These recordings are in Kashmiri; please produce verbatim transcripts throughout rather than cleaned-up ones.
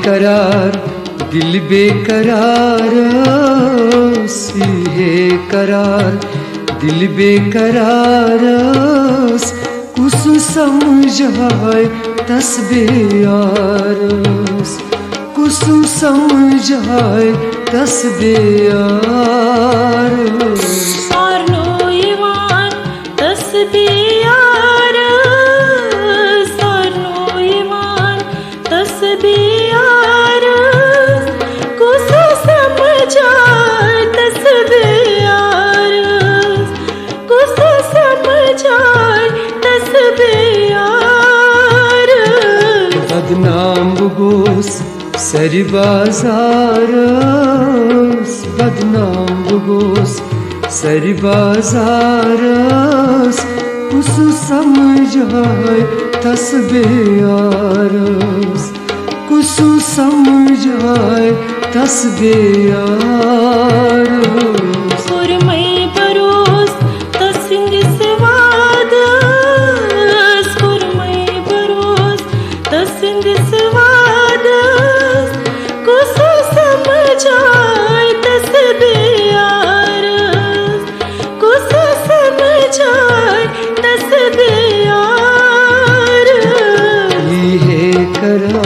قرار، دل بے قرار ٲس، یی ہے قرار، دل بے قرار ٲس، کُس سمجھایہِ تس بے یار ٲس، کُس سمجھایہِ تس بے یار ٲس۔ سارنو یِوان تس بے یار ٲس، سارنو یِوان تس بے یار ٲس، کُس سمجھایہِ تس بے یار ٲس، کُس سمجھایہِ تس بے یار ٲس۔ بدنام بہٕ گوس سرِ بازار ٲس، بدنام بہٕ گوس سرِ بازار ٲس، کُس سمجھایہِ تس بے یار ٲس، کُس سمجھایہِ تس بے یار ٲس۔ کوٚرمَے بروس تسٕنٛدِس وعدس، کوٚرمَے بروس تسٕنٛدِس وعدس، کُس سمجھایہِ تس بے یار ٲس، کُس سمجھایہِ تس بے یار ٲس۔ یی ہے قرار۔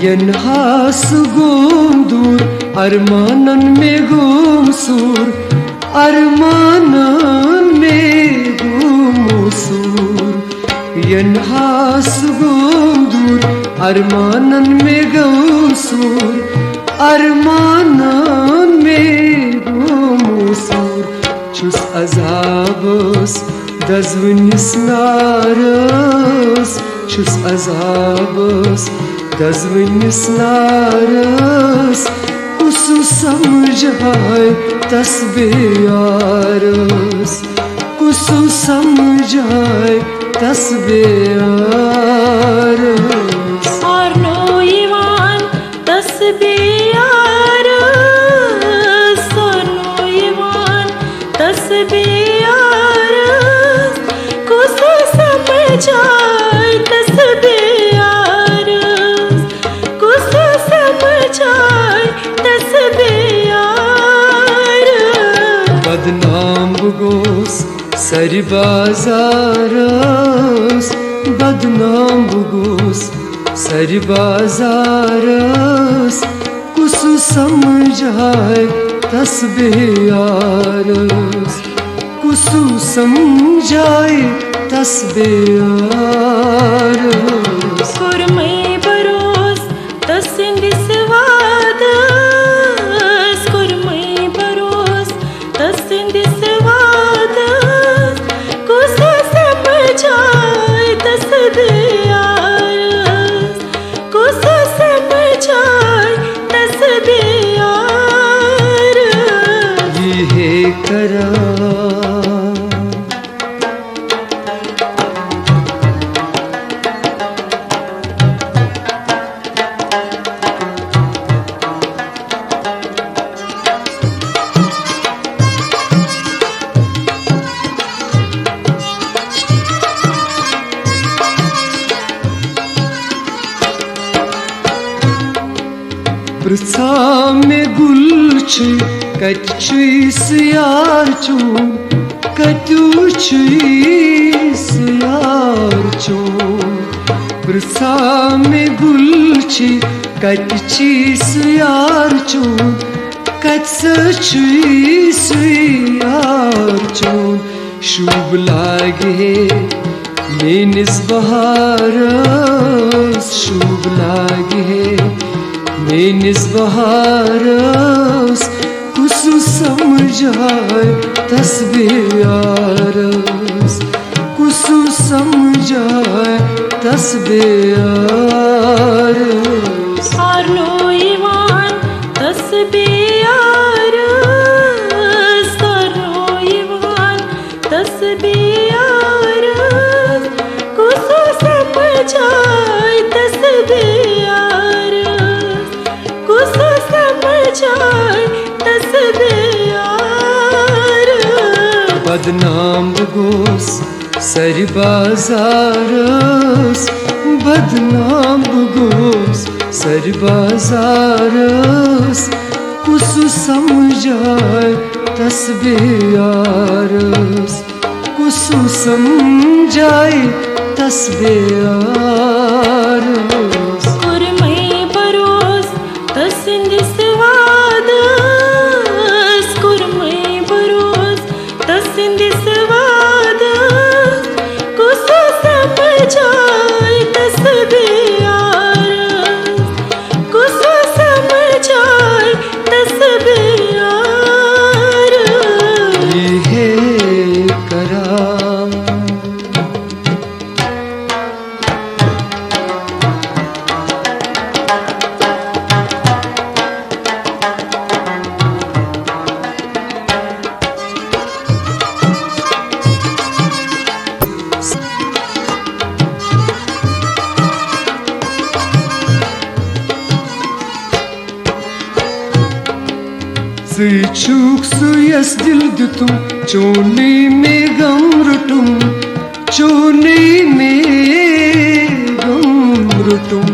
ینہٕ ہا سُہ گوم دوٗر، ارمانن مےٚ گوم سوٗر، ارمانن مےٚ گوم سوٗر۔ ینہٕ ہا سُہ گوم دوٗر، ارمانن مےٚ گوٚو سوٗر، ارمانن مےٚ گوٚو سوٗر۔ چھُس عذابس دزوٕنِس نارس، چھُس عذابس دزوٕنِس نارس، کُس سمجھایہِ تس بے یارس، کُس سمجھایہِ تس بے یارس۔ سارنو یِوان تس بے یارس، سارنو یِوان تس بے یارس، کُس سمجھایہِ تس بے یارس، کُس سمجھایہِ تس بے یارس۔ بدنام بہٕ گوس سرِ بازارس، بدنام بہٕ گوس سرِ بازارس، کُس سمجھایہِ تس بے یارس، کُس سمجھایہِ تس بے یارس۔ کوٚرمَے بروس تسٕنٛدِس وعدس، کوٚرمَے بروس تسٕنٛدِس وعدس، کُس سمجھایہِ تس بے یارس، کُس سمجھایہِ تس بے یارس۔ یی ہے قرار۔ پرٛژھا مےٚ گُل چھُے، کتہِ چھُے سُہ یار چون؟ کتیُو چھُے سُہ یار چون؟ پرٛژھا مےٚ گُل چھُے، کتہِ چھُے سُہ یار چون؟ کتہِ سا چھُے سُہ یار چون؟ شوٗب لاگہِ ہے میٲنِس بہارس، شوٗب لاگہِ ہے میٲنِس بہارس۔ کُس سمجھایہِ تس بے یارس، کُس سمجھایہِ تس بے یارس۔ سارنو یِوان تس بے یارس، سارنو بدنام بہٕ گوس سرِ بازارس، بدنام بہٕ گوس سرِ بازارس۔ کُس سمجھایہِ تس بے یارس، کُس سمجھایہِ تس بے یارس۔ کوٚرمَے بروس تسٕنٛدِس وعدس، کوٚرمَے بروس تسٕنٛدِس وعدس۔ کُس سمجھایہِ تس بے یارس، کُس سمجھایہِ تس بے یارس۔ یہِ ہے کران۔ ژٕے چھُکھ سُہ یَس دِل دیُتُم، چونُے مےٚ غم روٚٹُم، چونُے مےٚ غم روٚٹُم۔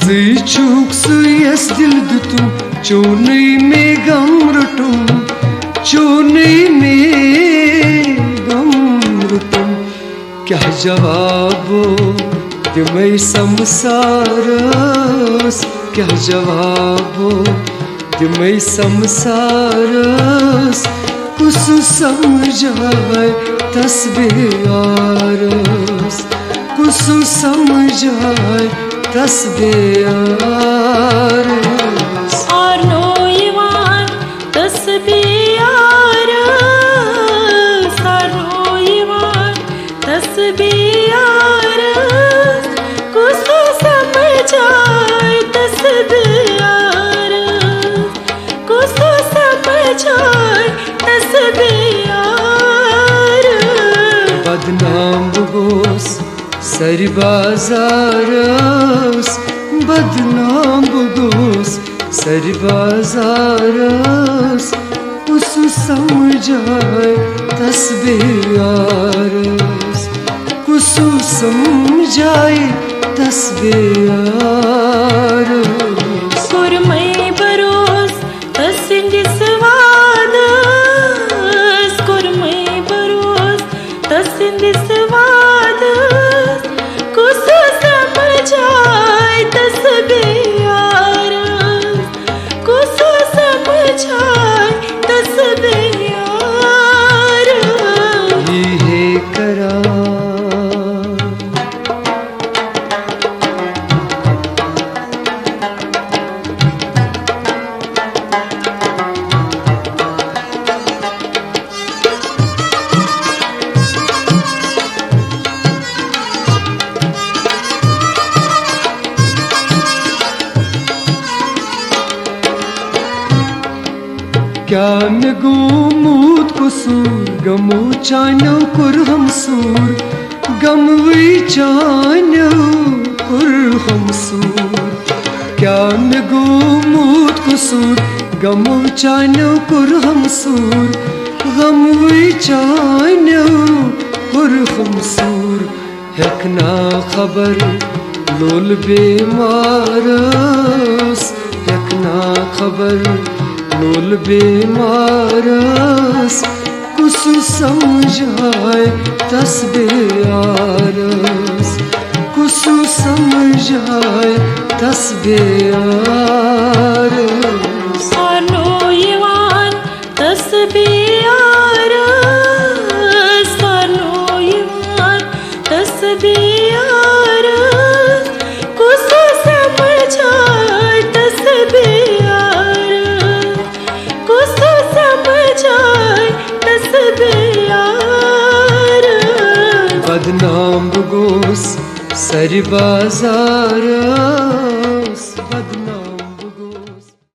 ژٕے چھُکھ سُہ یَس دِل دیُتُم، چونُے مےٚ غم روٚٹُم، چونُے مےٚ غم روٚٹُم۔ کیٛاہ جوابو دِمَے سمسارس، کیٛاہ جوابو دِمَے سمسارس۔ کُس سمجھایہِ تس بے یارس، کُس سمجھایہِ تس بے یارس۔ آرنو یِوان تس بے یارس، آرنو یِوان تس بے یارس۔ کُس سمجھایہِ تس بے یارس، کُس سمجھایہِ تس بے یارس۔ بدنام بہٕ گوس سرِ بازارس، بدنام بہٕ گوس سرِ بازارس۔ کُس سمجھایہِ تس بے یارس، کُس سمجھایہِ تس بے یارس۔ کوٚرمَے بروس تسٕنٛدِس وعدس، کوٚرمَے بروس تسٕنٛدِس وعدس۔ کُس سمجھایہِ تس بے یارس، کُس سمجھایہِ تس بے یارس۔ یہِ ہے کران۔ کیٛاہ مےٚ گوٚمُت قصوٗر، غمو چانیو کوٚر ہمسوٗر، غموٕے چانیو کوٚر ہمسوٗر۔ کیٛاہ مےٚ گوٚمُت قصوٗر، غمو چانیو کوٚر ہمسوٗر، غموٕے چانیو کوٚر ہمسوٗر۔ ہیٚکھ نا خبر لول بیمارس، ہیٚکھ نا خبر لول بیمارس، کُس سمجھایہِ تس بے یارس، کُس سمجھایہِ تس بے یارس۔ آرنو یِوان تس بے یارس، آرنو یِوان تس بے یارس۔ کُس سمجھایہِ تس بے یارس، کُس سمجھایہِ تس بے یارس۔ بدنام بہٕ گوس سرِ بازارس۔